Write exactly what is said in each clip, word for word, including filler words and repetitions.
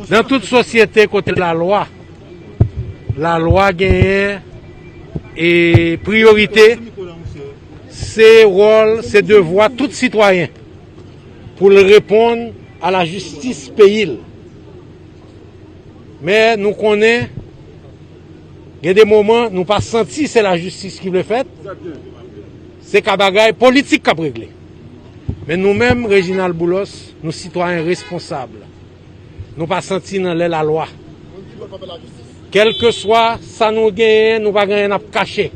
Nan tout sosyete kote lalwa, lalwa genyen e priyorite, se wòl, se devwa tout sitwayen pou l reponn a lajistis peyi l. Men nou konnen, gen de moman, nou pa santi se lajistis ki vle fèt, se ka bagay politik k ap regle. Men nou menm, Reginald Boulos, nou sitwayen responsab. Nou pa santi n anlè lalwa. Kèlkeswa sa nou genyen, nou pa gen anyen n ap kache.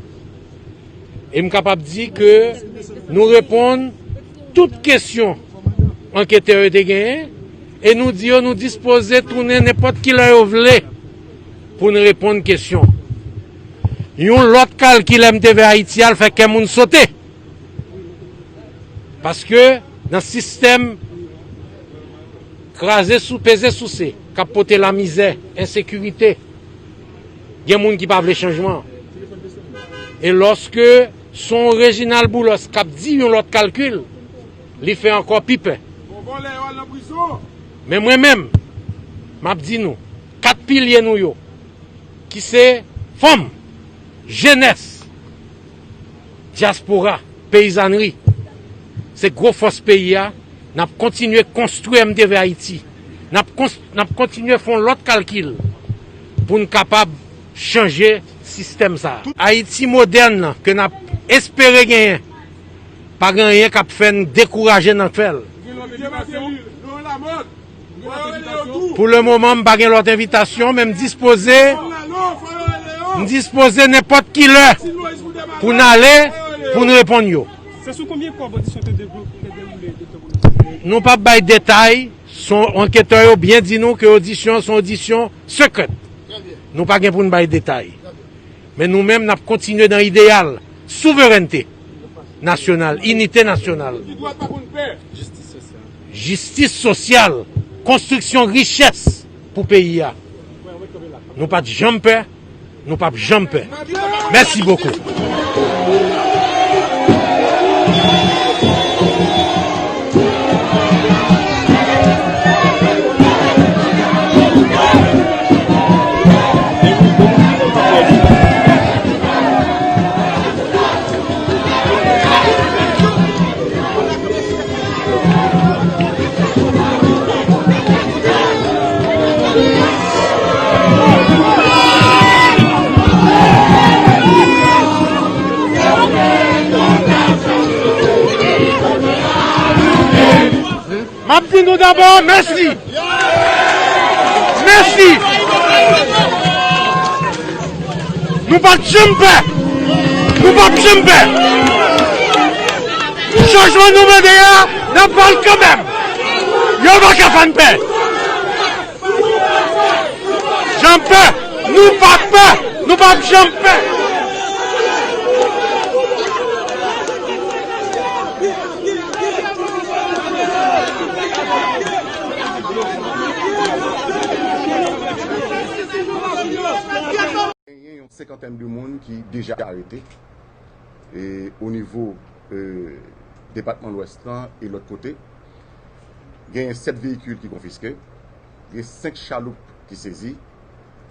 E m kapab di ke nou reponn tout kesyon anketè yo te genyen, e nou di yo nou dispoze tounen nenpòt ki lè yo vle pou n reponn kesyon. Yon lòt kalkil M T V Ayiti al fè kè moun sote. Paske nan sistèm kraze sou, peze souse, k ap pote lamizè, ensekirite, gen moun ki pa vle chanjman. E lòske se yon Reginald Boulos k ap di yon lòt kalkil, li fè ankò pi pè. Men mwen menm, m ap di nou, kat pilye nou yo, ki se fanm, jenès, dyaspora, peyizanri, se gwo fòs peyi a. N ap kontinye konstwi M T V Ayiti. N ap kons-, n ap kontinye fè yon lòt kalkil pou n kapab chanje sistèm sa a. Ayiti modèn nan ke n ap espere genyen, pa gen anyen k ap fè n dekouraje nan fè l. Pou le moman, m pa gen lòt envitasyon, men m dispoze, m dispoze nenpòt ki lè pou n ale, pou n reponn yo. Se sou konbyen kòb odisyon te devlo-, te dewoule, Doktè Boulos? Nou p ap bay detay, se anketè yo byen di nou ke odisyon se yon odisyon sekrè. Nou pa gen pou n bay detay. Men nou menm, n ap kontinye nan ideyal souverènte nasyonal, inite nasyonal, jistis sosyal, konstriksyon richès pou peyi a. Nou pa t janm pè, nou p ap janm pè. Mèsi bokou. M ap di nou dabò, mèsi. Mèsi. Nou pa t janm pè. Nou p ap janm pè. Chanjman nou mande a, n ap ba l kanmenm. Yo pa ka fè n pè. Janm pè. Nou pa pè. Nou p ap janm pè. Genyen yon senkantèn de moun ki deja arete, e, o nivo, e, depatman Lwès lan e lòt kote. Genyen sèt veyikil ki konfiske, gen senk chaloup ki sezi,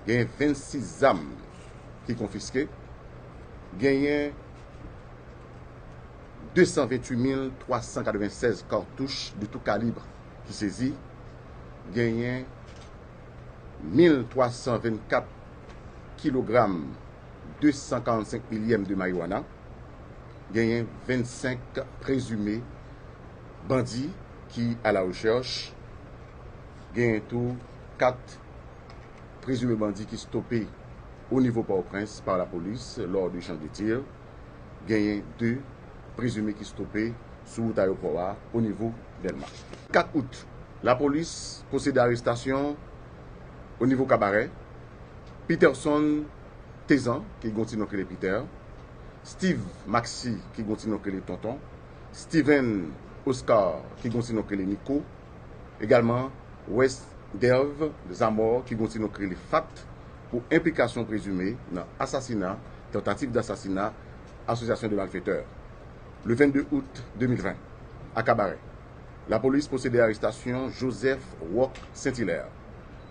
genyen vennsis zam ki konfiske, genyen de san venntuit mil twa san katrevennsèz katouch de tout kalib ki sezi, genyen mil twa san vennkat kilogram de san karannsenk milyèm de mariwana, genyen vennsenk prezime bandi ki a la rechèch, genyen tou kat prezime bandi ki stope o nivo Pòtoprens pa lapolis lò de echanj de tir, genyen de prezime ki stope sou wout ayewopò a o nivo Dèlma. Kat out, lapolis pwosede a arestasyon o nivo Kabarè, Peterson Tezan, ki gen yon ti non k rele Peter, Steve Maxi, ki gen yon ti non k rele Tonton, Steven Oscar, ki gen yon ti non k rele Nico, egalman West Delve Zamor, ki gen yon ti non k rele Fat, pou enplikasyon prezime nan asasina, tantativ dasasina, asosyasyon de malfetè, le vennde out de mil ven, a Kabarè. Lapolis pwosede arestasyon Joseph Rock Saint-Hilaire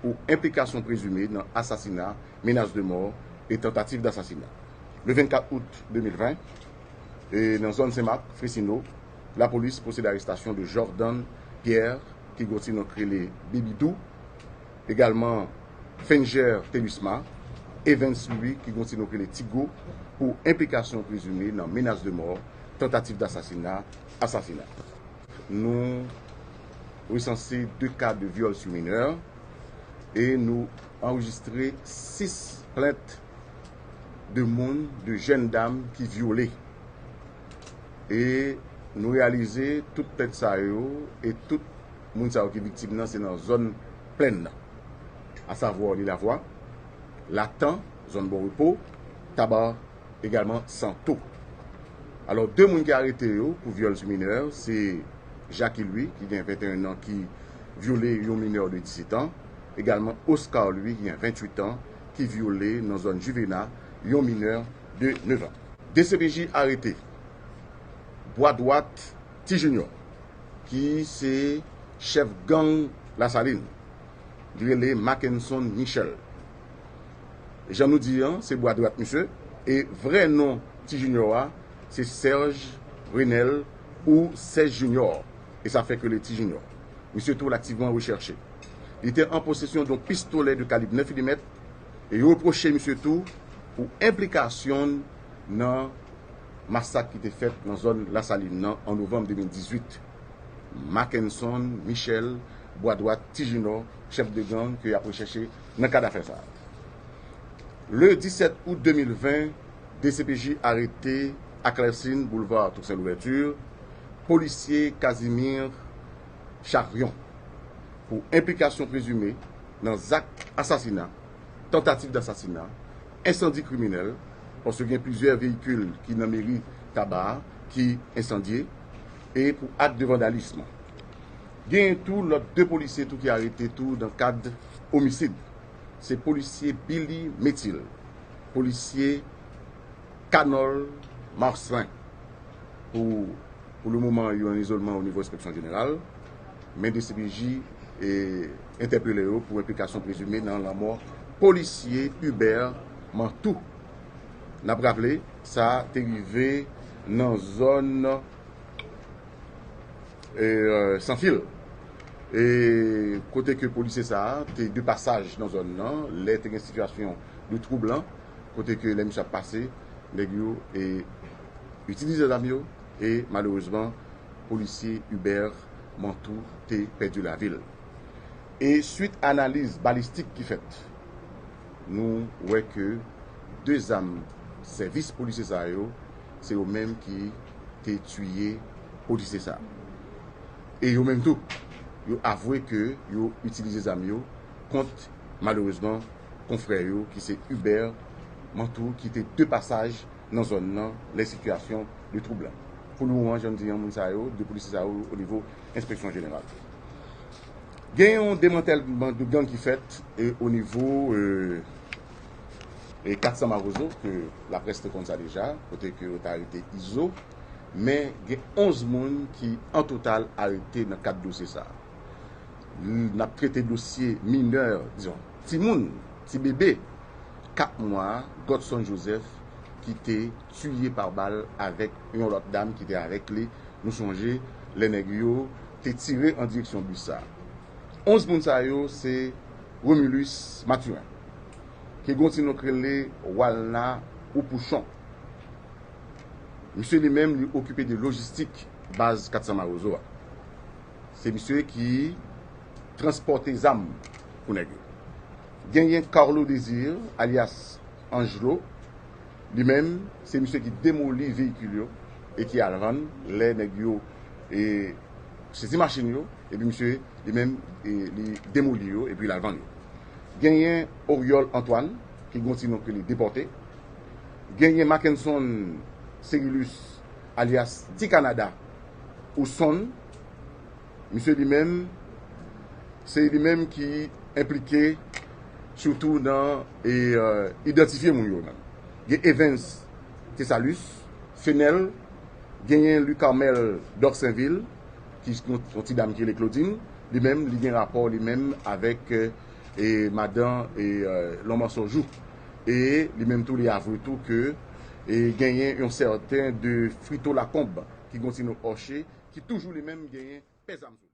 pou enplikasyon prezime nan asasina, menas de mò e tantativ dasasina. Le vennkat out de mil ven, e nan zòn Senmak, Fresino, lapolis pwosede arestasyon de Jordan Pierre, ki gen yon ti non k rele Bibidou, egalman Fenger Telusma, Evens Louis, ki gen yon ti non k rele Tigo, pou enplikasyon prezime nan menas de mò, tantativ dasasina, asasina. Nou resanse de ka de vyòl sou minè e nou anrejistre sis plent de moun, de jèn dam ki vyole. E nou reyalize tout plent sa yo e tout moun sa yo ki viktim nan se nan zòn plèn nan, asavwa Lilavwa, Latan, zòn Bon Repo, Taba, egalman Santo. Alò, de moun ki arete yo pou vyòl sou minè, se Jackie Louis, ki gen venteyen an, ki vyole yon minè de disèt an, egalman Oscar Louis, ki gen venntuit an, ki vyole nan zòn Juvena yon minè de nèf an. D C P J arete bwa dwat Ti Junior, ki se chèf gang Lasalin. Li rele Mackenson Michel. Jan nou di an, se bwa dwat misye. E vrè non Ti Junior a, se Serge Renel ou Serge Junior. E sa fè ke le Ti Junior. Misye tou aktivman rechèche. Li te an posesyon de yon pistolè de kalib nèf milimèt e yo repwoche misye tou pou enplikasyon nan masak ki te fèt nan zòn Lasalin nan an novanm de mil dizuit. Mackenson Michel, bwa dwat Ti Junior, chèf de gang ke y ap rechèche nan kad afè sa a. Le disèt out de mil ven, D C P J arete a Clercine, boulevard Toussaint Louverture, polisye Casimir Charion pou enplikasyon prezime nan zak asasina, tantativ dasasina, ensandi kriminèl, paske gen plizyè veyikil ki nan meri Taba a ki ensandye, e pou ak de vandalism. Genyen tou lòt de polisye tou ki arete tou nan kad omisid. Se polisye Billy Métil, polisye Canol Marcelin. Pou, pou le moman, yo an izolman o nivo enspeksyon jeneral, men D C P J e entèpele yo pou enplikasyon prezime nan lanmò polisye Hubert Mantou. N ap raple, sa te rive nan zòn e, Sanfil. E kote ke polisye sa a te de pasaj nan zòn nan, lè te gen sitiyasyon de twoub lan, kote ke lè misye ap pase, nèg yo e itilize zam yo e malerezman, polisye Hubert Mantou te pèdi lavi l. E swit analiz balistik ki fèt, nou wè ke de zam sèvis polisye sa yo, se yo menm ki te tiye polisye sa. E yo menm tou, yo avwe ke yo itilize zam yo kont, malerezman, konfrè yo ki se Hubert Mantou ki te de pasaj nan zòn nan lè sitiyasyon de twoub lan. Pou le moman, jan m di an, moun sa yo, de polisye sa yo o nivo enspeksyon jeneral. Gen yon demantèlman de gang ki fèt e o nivo e, e kat san Mawozo, ke laprès te konn sa deja, kote ke yo te arete Izo, men gen onz moun ki an total arete nan kad dosye sa a. N ap trete dosye minè, dizon, timoun, ti bebe, kat mwa, Godson Joseph, ki te tiye pa bal avèk yon lòt dam ki te avèk li. Nou sonje lè nèg yo te tire an direksyon bis sa. Onz moun sa yo se Romulus Mathurin, ki gen yon ti non k rele Walna Oupouchon. Misye li menm, li okipe de lojistik baz kat san Mawozo a. Se misye ki transpòte zam pou nèg yo. Genyen Carlo Désir, alyas Angelo, li menm, se misye ki demoli veyikil yo e ki al vann lè nèg yo e sezi machin yo, epi misye, li menm, e li demoli yo epi l al vann yo. Genyen Oriol Antoine, ki gen yon ti non ke li depòte. Genyen Mackenson Cérilus, alyas Ti Kanada, ou Sonn. Misye li menm, se li menm ki enplike sitou nan e, e, idantifye moun yo menm. Gen Evens Thessalus, Fenel, genyen Louis Carmel Dorsainville, ki yon ti dam ki rele Claudine, li menm, li gen rapò li menm avèk e, madan e, Lonmansò Jou. E li menm tou, li avwe tou ke e, genyen yon sèten de Frito Lacombe ki gon ti non Òche, ki toujou li menm genyen pè zam sou